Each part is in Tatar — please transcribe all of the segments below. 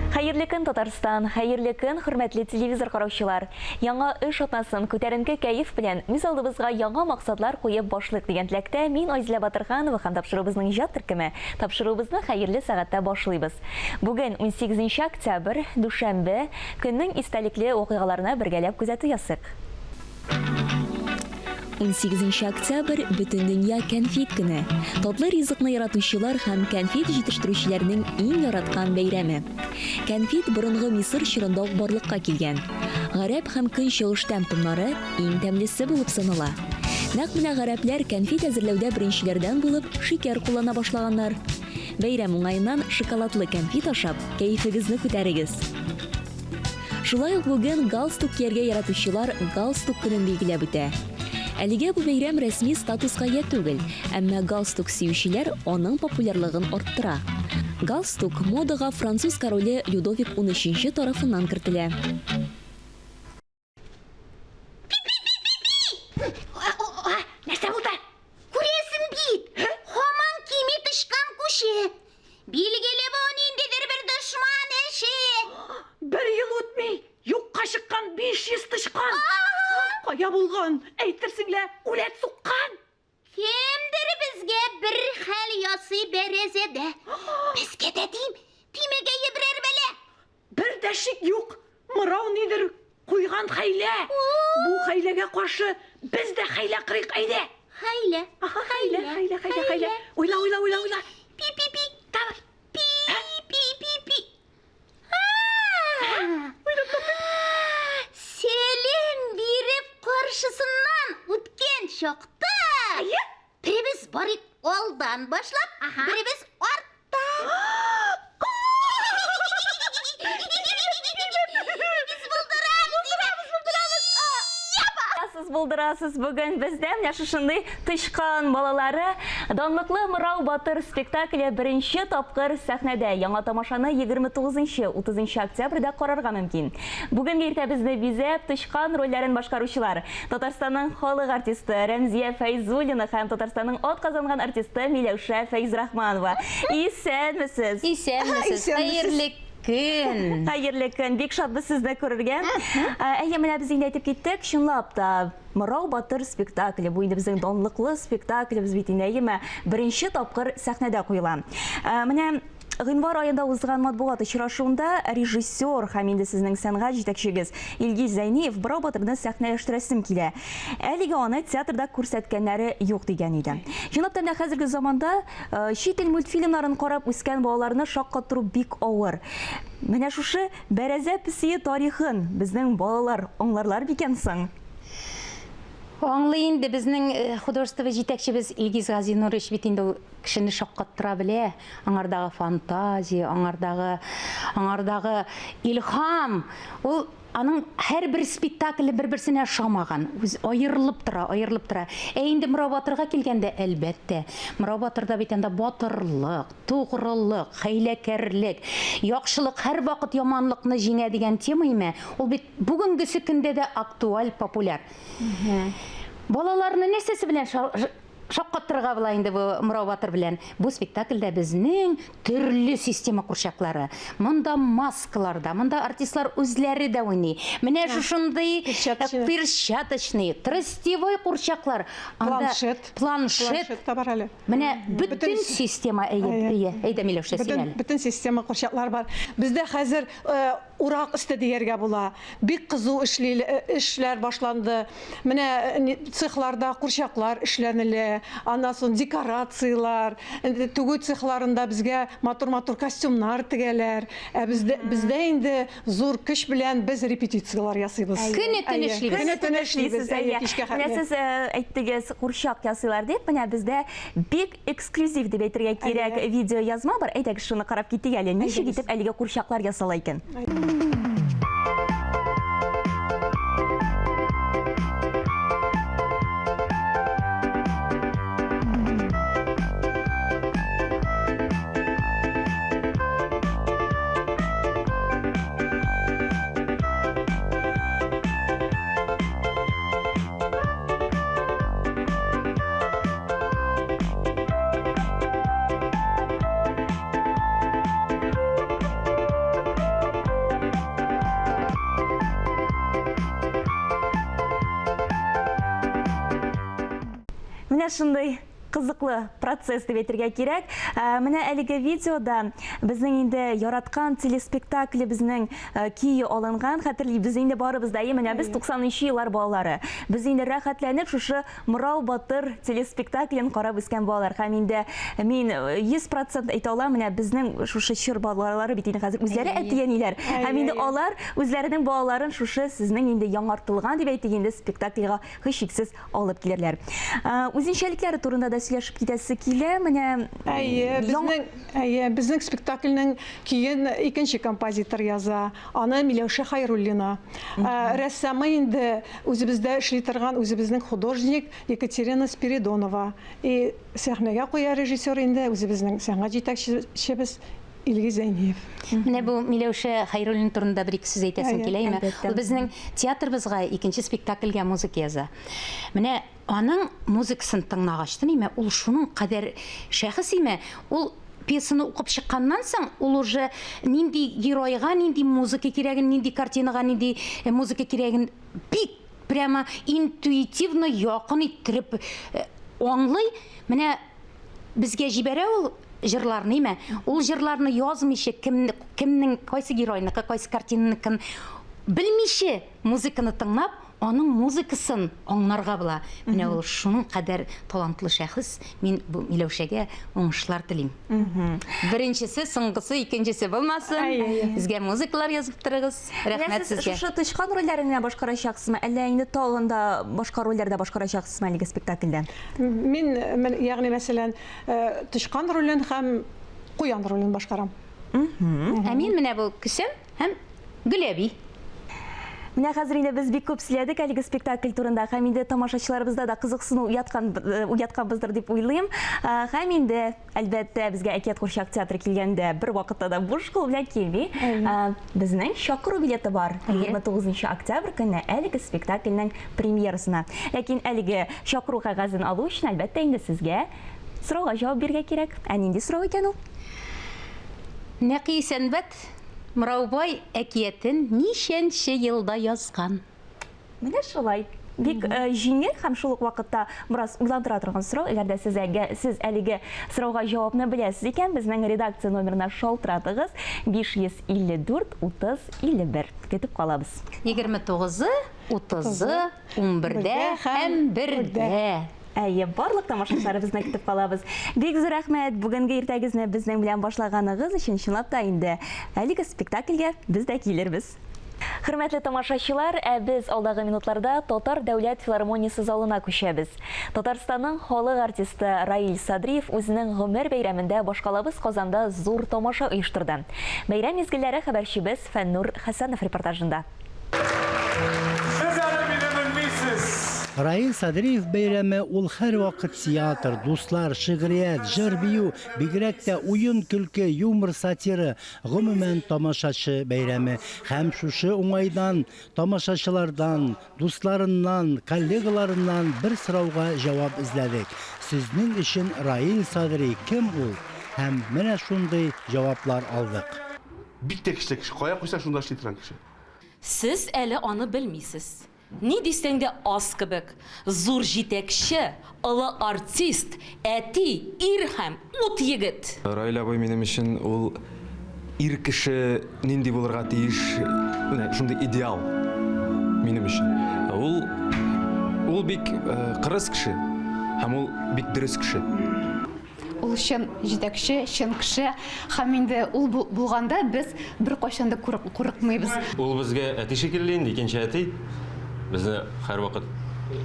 Хәерле көн, Татарстан! Хәерле көн, хөрмәтле телевизор караучылар! Яңа эш атнасын күтәренке кәеф белән, үз алдыбызга яңа максатлар куеп башлыйк дигән теләктә мин Айзилә Батырханова һәм тапшыруыбызның иҗат төркеме тапшыруыбызны хәерле сәгатьтә башлыйбыз. Бүген 18 октябрь, дүшәмбе, көннең истәлекле вакыйгаларына бергәләп күзәтү ясыйк. 18 октябрь, Бөтендөнья кәнфит көне. Татлы ризыкны яратучылар һәм кәнфит җитештерүчеләрнең иң яраткан бәйрәме. Кәнфит борынгы Мисыр чорында ук барлыкка килгән. Гарәп һәм Көнчыгыш тәм-томнары иң тәмлесе булып санала. Нәкъ менә гарәпләр кәнфит әзерләүдә беренчеләрдән булып шикәр куллана башлаганнар. Бәйрәм уңаеннан шоколадлы кәнфит ашап, кәефегезне күтәрегез. Шулай ук бүген галстук кияргә яратучылар галстук көнен билгеләп үтә. Әлегә бу бәйрәм рәсми статуска ия түгел, әмма галстук сөючеләр аның популярлыгын арттыра. Галстук модага француз короле Людовик унөченче тарафыннан кертелә. Нәрсә булды? Күрәсең бит, һаман кими тычкан күче. Билгеле бу ниндидер бер дошман эше. Бер ел үтми, юкка чыккан 500 тычкан. Кая булган? Әйтерсең лә, үләт суккан. Кемдер безгә бер хәл ясый бәрәзәдә. Безгә дә дим, тимәгәе берәр бәла. Бер дә шик юк, Мырау нидер куйган хәйлә. Бу хәйләгә каршы без дә хәйлә кырыйк, әйдә. Хәйлә. Аха, хәйлә, хәйлә, хәйлә, хәйлә. Уйла, уйла, уйла, уйла. Пи-пи-пи. Давай. Пи-пи-пи-пи. Сәлем биреп каршысыннан үткән чакта, беребез барыйк алдан башлап, беребез арттан. Без булдырабыз, булдырабыз. Сез булдырасыз бүген бездә менә шушындый тычкан балалары данлыклы Мырау батыр спектакле беренче тапкыр сәхнәдә. Яңа тамашаны 29-30 октябрьдә карарга мөмкин. Бүгенге иртәбезне бизәп, тычкан рольләрен башкаручылар, Татарстанның халык артисты Рәмзия Фәйзуллина һәм Татарстанның атказанган артисты Миләүшә Фәйзрахманова. Исәнмесез! Исәнмесез! Хәерле көн! Хәерле көн! Бик шатбыз сезне күрергә. Әйе, менә без инде әйтеп киттек, чынлап та, Мырау батыр спектакле, бу инде безнең данлыклы спектаклебез бит инде, әйеме, беренче тапкыр сәхнәдә куела. Менә гыйнвар аенда узган матбугат очрашуында режиссер һәм инде сезнең сәнгать җитәкчегез Илгиз Зәйниев Мырау батырны сәхнәләштерәсем килә. Әлегә аны театрда күрсәткәннәре юк дигән иде. Чынлап та менә хәзерге заманда чит ил мультфильмнарын карап үскән балаларны шаккаттыру бик авыр. Менә шушы Бәрәзә песие тарихын безнең балалар аңларлар микән соң? Аңлый инде, безнең художество җитәкчебез Илгиз Газинурович бит инде ул кешене шаккаттыра белә. Аңардагы фантазия, аңардагы, аңардагы илһам, ул аның һәрбер спектакле бер-берсенә ошамаган, үз аерылып тора, аерылып тора. Ә инде Мырау батырга килгәндә, әлбәттә, Мырау батырда бит анда батырлык, тугрылык, хәйләкәрлек, яхшылык һәрвакыт яманлыкны җиңә дигән тема име, ул бит бүгенгесе көндә дә актуаль, популяр. Балаларны нәрсәсе белән шаккатырырга була инде бу Мырау батыр белән? Бу спектакльдә безнең төрле система курчаклары. Монда маскалар да, монда артистлар үзләре дә уйный. Менә шушындый перчаточный, тростевой курчаклар. Планшет. Планшет. Планшет та бар әле. Менә бөтен система әйе, әйдә Миләүшә син әле. Бөтен система курчаклар бар. Бездә хәзер урак өсте дияргә була. Бик кызу эшли, эшләр башланды. Менә цехларда курчаклар эшләнелә. Аннан соң декорацияләр, тегү цехларында безгә матур-матур костюмнар тегәләр. Ә бездә, бездә инде зур көч белән без репетицияләр ясыйбыз. Көне-төне эшлибез. Көне-төне эшлибез, әйе, кичкә Менә хәтле. сез әйттегез, курчак ясыйлар дип, менә бездә бик эксклюзив дип әйтергә кирәк видеоязма бар. Әйдәгез шуны карап китик әле. Ничек итеп әлеге курчаклар ясала икән? Менә шундый кызыклы процесс дип әйтергә кирәк. Ә, менә әлеге видеода безнең инде яраткан телеспектаклебезнең э, көе алынган. Хәтерлибез инде барыбыз да, менә без 90 еллар балалары. Без инде рәхәтләнеп шушы Мырау батыр телеспектаклен карап үскән балалар. Һәм инде мин 100% әйтә алам, менә безнең шушы чор балалары бит инде хәзер үзләре әти-әниләр. Һәм инде алар үзләренең балаларын шушы сезнең инде яңартылган дип әйтик инде спектакльгә һичшиксез алып килерләр. Үзенчәлекләре турында да сөйләшеп китәсе килә. Менә Әйе, безнең әйе, безнең спектакльнең көен икенче композитор яза. Аны Миләүшә Хайруллина. Рәссамы инде үзебездә эшли торган үзебезнең художник Екатерина Спиридонова. И сәхнәгә куя режиссер инде үзебезнең сәнгать җитәкчебез Илгиз Зәйниев. Менә бу Миләүшә Хәйруллина турында бер-ике сүз әйтәсем килә име? Ул безнең театрыбызга икенче спектакльгә музыка яза. Менә аның музыкасын тыңлагачтын име, ул шуның кадәр шәхес име, ул пьесаны укып чыкканнан соң, ул уже нинди геройга нинди музыка кирәген, нинди картинага нинди э, музыка кирәген бик прямо интуитивно якын иттереп э, аңлый. Менә безгә җибәрә ул җырларны, име? Ул җырларны язмыйча, кем, кемнең, кайсы геройныкы, кайсы картинаныкын белмичә, музыканы тыңлап, аның музыкасын аңларга була. Менә ул шуның кадәр талантлы шәхес. Мин бу Миләүшәгә уңышлар телим. Беренчесе, соңгысы, икенчесе булмасын. Безгә музыкалар язып торыгыз. Рәхмәт сезгә. Шушы тычкан рольләрен генә башкарачаксызмы, әллә инде тагын да башка рольләрдә башкарачаксызмы әлеге спектакльдә? Мин, ягъни мәсәлән, тычкан ролен һәм куян ролен башкарам. Ә мин менә бу көсем һәм Гөләби. Менә хәзер инде без бик күп сөйләдек әлеге спектакль турында һәм инде тамашачыларыбызда да кызыксыну уяткан уятканбыздыр дип уйлыйм. Һәм инде, әлбәттә, безгә Әкият курчак театры килгәндә бер вакытта да буш кул белән килми. Безнең чакыру билеты бар. 29 октябрь көнне әлеге спектакльнең премьерасына. Ләкин әлеге чакыру кәгазен алу өчен, әлбәттә инде, сезгә сорауга җавап бирергә кирәк. Ә нинди сорау икән ул? Нәкый Исәнбәт Мыраубай әкиятен ничәнче елда язган? Менә шулай. Бик җиңел һәм шул ук вакытта бераз уйландыра торган сорау. Әгәр дә сез, сез әлеге сорауга җавапны беләсез икән, безнең редакция номерына шалтыратыгыз. 554 30 51. Көтеп калабыз. 29-ы, 30-ы, 11-дә һәм 1-дә. Әйе, барлык тамашачыларыбызны көтеп калабыз. Бик зур рәхмәт бүгенге иртәгезне безнең белән башлаганыгыз өчен. Чынлап та инде әлеге спектакльгә без дә килербез. Хөрмәтле тамашачылар, ә без алдагы минутларда Татар дәүләт филармониясе залына күчәбез. Татарстанның халык артисты Раил Садриев үзенең гомер бәйрәмендә башкалабыз Казанда зур тамаша оештырды. Бәйрәм мизгелләре хәбәрчебез Фәннур Хәсәнов репортажында. Сез әле мине белмисез. Раил Садриев бәйрәме ул һәрвакыт театр, дуслар, шигърият, җыр-бию, бигрәк тә уен-көлке, юмор-сатира, гомумән, тамашачы бәйрәме. Һәм шушы уңайдан тамашачылардан, дусларыннан, коллегаларыннан бер сорауга җавап эзләдек, Сезнең өчен Раил Садри кем ул? Һәм менә шундый җаваплар алдык. Бик тә көчле кеше. Кая куйсаң, шунда эшли торган кеше. Сез әле аны белмисез. Ни дисәң дә аз кебек. Зур җитәкче, олы артист, әти, ир һәм ут егет! Раил абый минем өчен ул ир кеше нинди булырга тиеш, менә шундый идеал минем өчен. Ул ул бик кырыс кеше һәм ул бик дөрес кеше. Ул чын җитәкче, чын кеше һәм инде ул булганда без беркайчан да курыкмыйбыз. Ул безгә әти шикелле инде, икенче әти. Безне һәрвакыт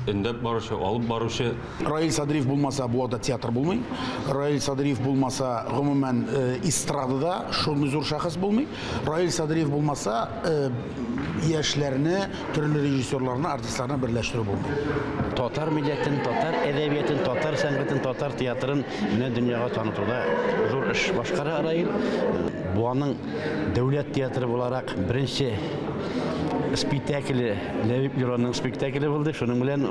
өндәп баручы, алып баручы. Раил Садриев булмаса, Буада театр булмый. Раил Садриев булмаса, гомумән, эстрадада шундый зур шәхес булмый. Раил Садриев булмаса, яшьләрне, төрле режиссерларны, артистларны берләштерү булмый. Татар милләтен, татар әдәбиятын, татар сәнгатен, татар театрын менә дөньяга танытуда зур эш башкара Раил. Буаның дәүләт театры буларак беренче спектакле Ләбиб Леронның спектакле булды. Шуның белән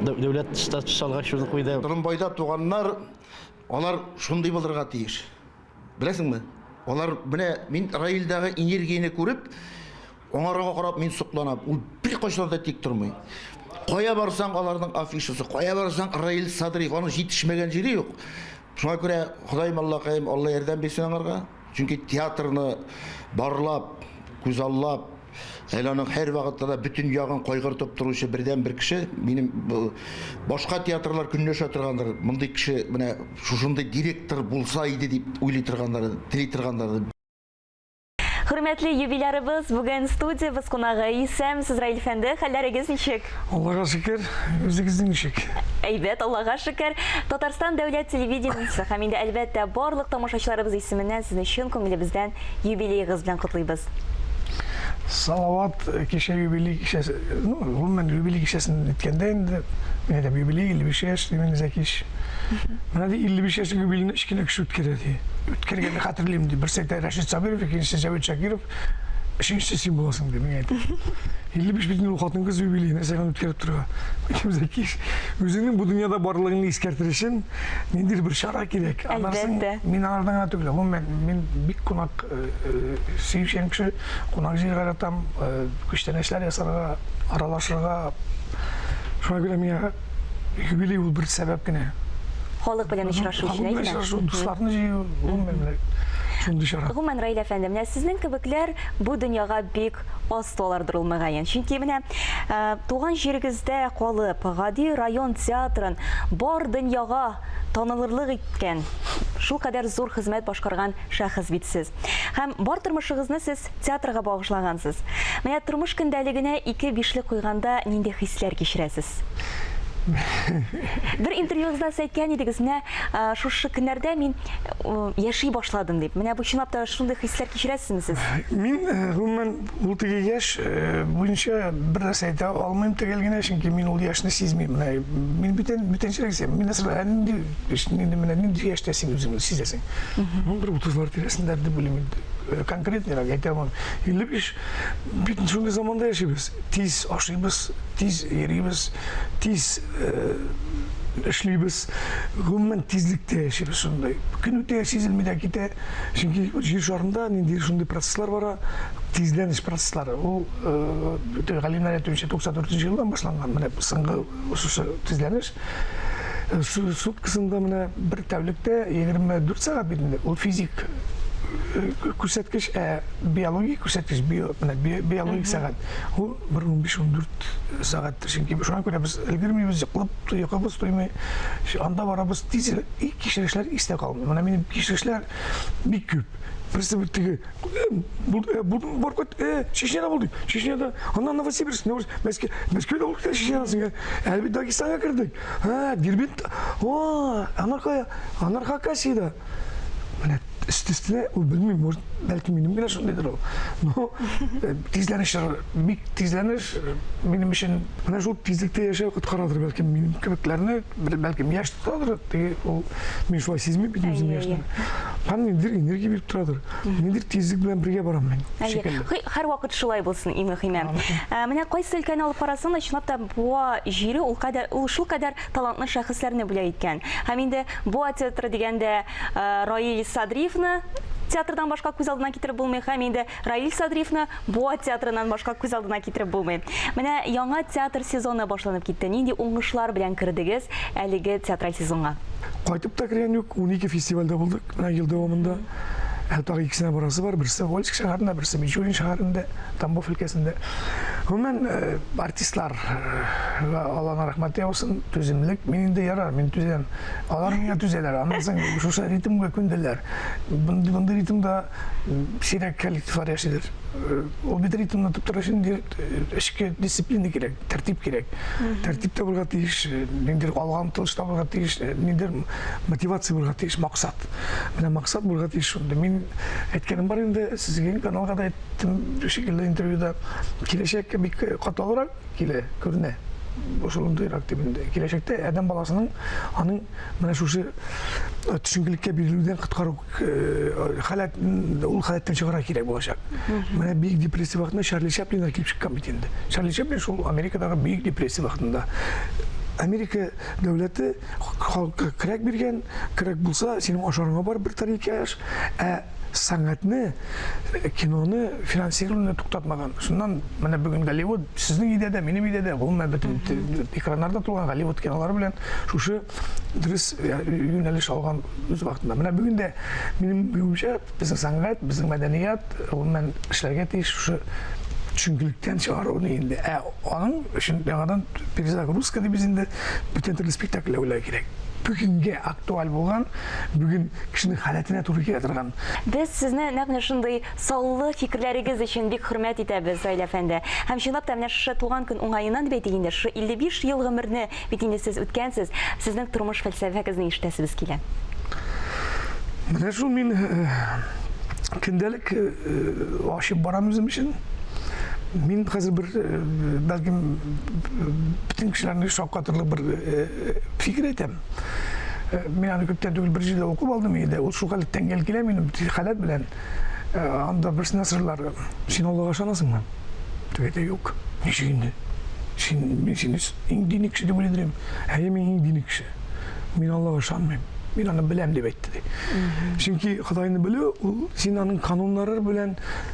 дәүләт статусы алгач шуны куйды. Борынбайда туганнар, алар шундый булырга тиеш. Беләсеңме? Алар менә мин Раилдәге энергияне күреп, аңарга карап мин сокланам. Ул беркайчан да тик тормый. Кая барсаң, аларның афишасы, кая барсаң, Раил Садриев, аның җитешмәгән җире юк. Шуңа күрә Ходаем Аллакаем, Алла ярдәм бирсен аңарга. Чөнки театрны барлап, күзаллап, әле аның һәрвакытта да бөтен ягын кайгыртып торучы бердәнбер кеше, минем башка театрлар көнләшә торгандыр, мондый кеше менә шушындый директор булса иде дип уйлый торганнар, тели торганнар. Хөрмәтле юбилярыбыз, бүген студиябез кунагы. Исәнмесез, Раил әфәнде, хәлләрегез ничек? Аллага шөкер, үзегезнең ничек? Әйбәт, Аллага шөкер. Татарстан дәүләт телевидениесе һәм инде, әлбәттә, барлык тамашачыларыбыз исеменнән сезне чын күңелебездән юбилеегыз белән котлыйбыз. Салават кичә юбилей кичәсе, ну, гомумән юбилей кичәсен әйткәндә инде, мин әйтәм, юбилей 55 яшь, дим Зәкич. Менә ди 55 яшьлек юбилейны өч кенә кеше үткәрә ди. Үткәргәнне хәтерлим ди. Берсе әйтә Рәшит Сабиров, икенчесе Җәвит Шакиров, өченчесе син буласың ди, миңа әйтә. 55 бит инде ул хатын-кыз юбилее, нәрсә генә үткәреп торырга. Әйтәм, Зәкиш, үзеңнең бу дөньяда барлыгыңны искәртер өчен ниндидер бер чара кирәк. Әлбәттә. Мин алардан гына түгел, гомумән, мин бик кунак сөючән кеше, кунак җыярга яратам, күчтәнәчләр ясарга, аралашырга. Шуңа күрә миңа юбилей ул бер сәбәп кенә. Халык белән очрашу өчен, Халык белән очрашу, дусларны җыю, гомумән менә шундый чара. Гомумән, Раил әфәнде, менә сезнең кебекләр бу дөньяга бик аз туалардыр ул, мөгаен. Чөнки менә туган җирегездә калып, гади район театрын бар дөньяга танылырлык иткән, шулкадәр зур хезмәт башкарган шәхес бит сез. Һәм бар тормышыгызны сез театрга багышлагансыз. Менә тормыш көндәлегенә ике бишле куйганда нинди хисләр кичерәсез? Бер интервьюгызда сез әйткән идегез, менә шушы көннәрдә мин яши башладым дип. Менә бу чынлап та шундый хисләр кичерәсезме сез? Мин, гомумән, ул теге яшь буенча бер нәрсә әйтә алмыйм төгәл генә, чөнки мин ул яшьне сизмим. Менә мин бүтән бүтәнчәрәк сизәм. Мин нәрсә, ә нинди, нинди менә нинди яшьтә син үзеңне сизәсең? Ну, бер утызлар тирәсендә дип уйлыйм инде. Конкретныйрак әйтә алмам. 55 бит шундый заманда яшибез. Тиз ашыйбыз, тиз йөрибез, тиз эшлибез. Гомумән тизлектә яшибез шундый. Көн үтә, сизелми дә китә. Чөнки җир шарында ниндидер шундый процесслар бара, тизләнеш процесслары. Ул галимнәр әйтүенчә 94 нче елдан башланган. Менә соңгы шушы тизләнеш. Суткасында менә бер тәүлектә 24 сәгать бит инде. Ул физик күрсәткеч, ә биологик күрсәткеч, био, менә биологик сәгать, ул бер 15-14 сәгатьтер. Чөнки шуңа күрә без өлгермибез, йоклап, йокыбыз туймый. Анда барабыз, тиз кичерешләр истә калмый. Менә минем кичерешләр бик күп. Берсе бер теге, булдым, барып кайт, Чечняда булдык, Чечняда, аннан Новосибирск, Мәскәү, Мәскәүдә булдык та Чечнядан соң, әле бит Дагестанга кердек. Һә, Дербент, о, анар кая, анар Хакасиядә. Менә өсте-өстенә, ул белмим, может, бәлки минем генә шундыйдыр ул. Но тизләнеш, бик тизләнеш минем өчен менә шул тизлектә яшәү коткарадыр, бәлкем минем кебекләрне, бәлкем яшь тотадыр, теге ул мин шулай сизмим бит үзем яшьне. Һәм ниндидер энергия биреп торадыр. Ниндидер тизлек белән бергә барам мин. Һәрвакыт шулай булсын, иң мөһиме. Менә кайсы өлкәне алып карасаң да, чынлап та Буа җире ул кадәр, ул шулкадәр талантлы шәхесләрне бүләк иткән. Һәм инде Буа театры дигәндә Раил Садриевны театрдан башка күз алдына китереп булмый һәм инде Раил Садриевны Буа театрыннан башка күз алдына китереп булмый. Менә яңа театр сезоны башланып китте. Нинди уңышлар белән кердегез әлеге театраль сезонга? Кайтып та кергән юк, 12 фестивальдә булдык менә ел дәвамында. Әле тагы икесенә барасы бар, берсе Вольск шәһәрендә, берсе Мичурин шәһәрендә, Тамбов өлкәсендә. Гомумән, артистлар Алланың рәхмәте яусын, түземлек. Мин инде ярар, мин түзәм. Алар миңа түзәләр. Аннан соң шушы ритмга күнделәр. Мондый ритмда сирәк коллективлар яшидер. Ул бит ритмны тотып торыр өчен эчке дисциплина кирәк, тәртип кирәк. Тәртип тә булырга тиеш, ниндидер алга омтылыш та булырга тиеш, ниндидер мотивация булырга тиеш, максат. Менә максат булырга тиеш шундый. Мин әйткәнем бар инде, сезгә каналга да әйттем шикелле интервьюда. Киләчәк бик катлаулырак килә, күренә. Шундыйрак дип инде. Киләчәктә адәм баласының аның менә шушы төшенкелеккә бирелүдән коткару халәт, ул халәттән чыгарга кирәк булачак. Менә бөек депрессия вакытында Чарли Чаплиннар килеп чыккан бит инде. Чарли Чаплин шул Америкадагы бөек депрессия вакытында. Америка дәүләте халыкка көрәк биргән, көрәк булса, синең ашарыңа бар бер тарелка аш, ә сәнгатьне, киноны финансирование туктатмаган. Шуннан менә бүген Голливуд сезнең өйдә дә, минем өйдә дә, гомумән бөтен экраннарда тулган Голливуд кинолары белән шушы дөрес юнәлеш алган үз вакытында. Менә бүген дә минем уемча, безнең сәнгать, безнең мәдәният гомумән эшләргә тиеш шушы төшенкелектән чыгаруны инде. Ә аның өчен яңадан перезагрузка дибез инде, бүтән төрле спектакльләр уйларга кирәк. Бүгенгә актуаль булган, бүген кешенең халәтенә туры килә торган. Без сезне нәкъ менә шундый саллы фикерләрегез өчен бик хөрмәт итәбез, Раил әфәнде. Һәм чынлап та менә шушы туган көн уңаеннан дип әйтик инде, шушы 55 ел гомерне бит инде сез үткәнсез, сезнең тормыш фәлсәфәгезне ишетәсебез килә. Менә шул мин көндәлек ачып барам үзем өчен. Мин хәзер бер, бәлкем, бөтен кешеләрне шаккатырлык бер фикер әйтәм. Мин аны күптән түгел бер җирдә укып алдым инде. Ул шул хәл тәңгәл килә минем халәт белән. Анда берсенә сорыйлар, син Аллага ышанасыңмы? Дип әйтә, юк. Ничек инде? Син, мин сине иң дини кеше дип уйлый идем. Әйе, мин иң дини кеше. Мин Аллага ышанмыйм. Мин аны беләм дип әйтте ди. Чөнки Ходайны белү, ул син аның кануннары белән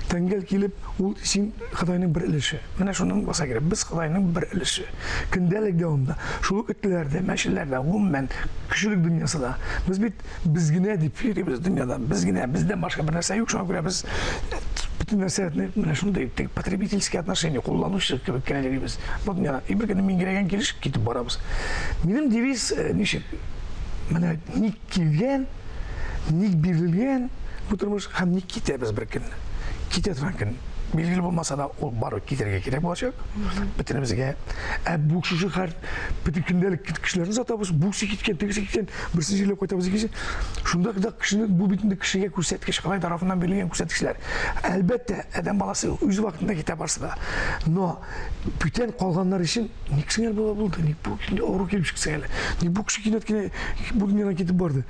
тәңгәл килеп, ул син Ходайның бер өлеше. Менә шуның булса кирәк. Без Ходайның бер өлеше. Көндәлек дәвамда шул ук этләр дә, мәчеләр дә, гомумән, кешелек дөньясы да. Без бит без генә дип йөрибез дөньяда. Без генә, бездән башка бер нәрсә юк. Шуңа күрә без бөтен нәрсәне менә шундый теге потребительские отношения, кулланучы кебек кенә йөрибез. Бу дөньяда. И бер көнне миңгерәгән килеш китеп барабыз. Минем девиз ничек? Менә ник килгән, ник бирелгән бу тормыш һәм ник китәбез бер көнне. Китә торган көн билгеле булмаса да, ул барыбер китәргә кирәк булачак бөтенебезгә. Ә бу шушы хәл бөтен көндәлек кешеләрне сатабыз, бусы киткән, тегесе киткән, берсен җирләп кайтабыз, икенче. Шунда да кешене бу бит инде кешегә күрсәткеч, Ходай тарафыннан бирелгән күрсәткечләр. Әлбәттә, адәм баласы үз вакытында китә барсы да. Но бүтән калганнар өчен ник соң әле болай булды, ник бу авыру килеп чыкса әле, ник бу кеше кинәт кенә бу дөньядан китеп барды.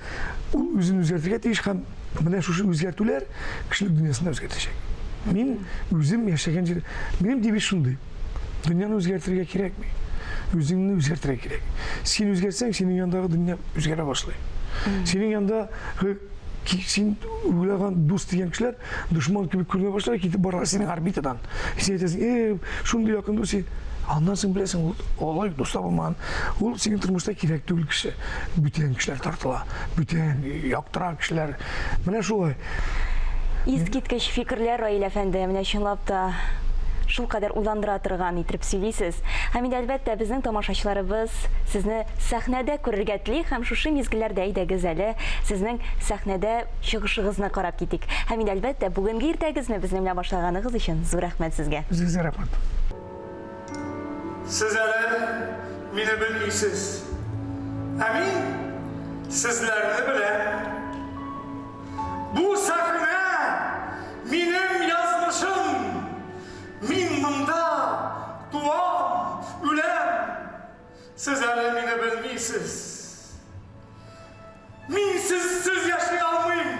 Ул үзен үзгәртергә тиеш һәм менә шушы үзгәртүләр кешелек дөньясын да үзгәртәчәк. Мин үзем яшәгән җир, минем девиз шундый. Дөньяны үзгәртергә кирәкми. Үзеңне үзгәртергә кирәк. Син үзгәрсәң, синең янындагы дөнья үзгәрә башлый. Синең янында син уйлаган дус дигән кешеләр дошман кебек күренә башлар, китеп баралар синең орбитадан. Син әйтәсең, э, шундый якын дус син. Аннан соң беләсең, ул алай дус та булмаган. Ул синең тормышта кирәк түгел кеше. Бүтән кешеләр тартыла, бүтән яктырак кешеләр. Менә шулай. Искиткеч фикерләр, Раил әфәнде. Менә чынлап та шулкадәр уйландыра торган итеп сөйлисез. Һәм инде, әлбәттә, безнең тамашачыларыбыз сезне сәхнәдә күрергә тели һәм шушы мизгелләрдә әйдәгез әле сезнең сәхнәдә чыгышыгызны карап китик. Һәм инде, әлбәттә, бүгенге иртәгезне безнең белән башлаганыгыз өчен зур рәхмәт сезгә. Үзегезгә рәхмәт. Сез әле мине белмисез, ә мин сезләрне беләм. Бу сәхнә, минем язмышым. Мин монда туам, үләм. Сез әле мине белмисез. Мин сезсез яши алмыйм.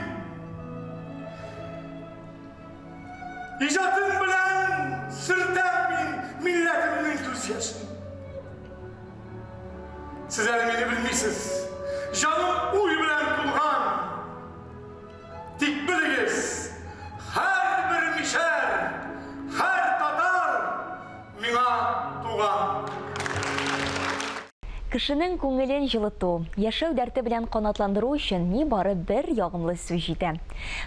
Иҗатым белән сөртәм мин милләтемнең күз яшен. Сез әле мине белмисез. Җаным уй белән тулган. Тик белегез, һәрбер мишәр, һәр татар миңа туган. Кешенең күңелен җылыту, яшәү дәрте белән канатландыру өчен нибары бер ягымлы сүз җитә.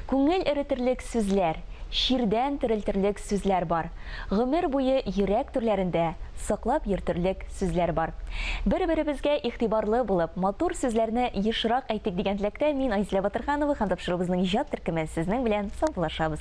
Күңел эретерлек сүзләр, чирдән терелтерлек сүзләр бар. Гомер буе йөрәк түрләрендә саклап йөртерлек сүзләр бар. Бер-беребезгә игътибарлы булып, матур сүзләрне ешрак әйтик дигән теләктә мин, Айзилә Батырханова һәм тапшыруыбызның иҗат төркеме сезнең белән саубуллашабыз.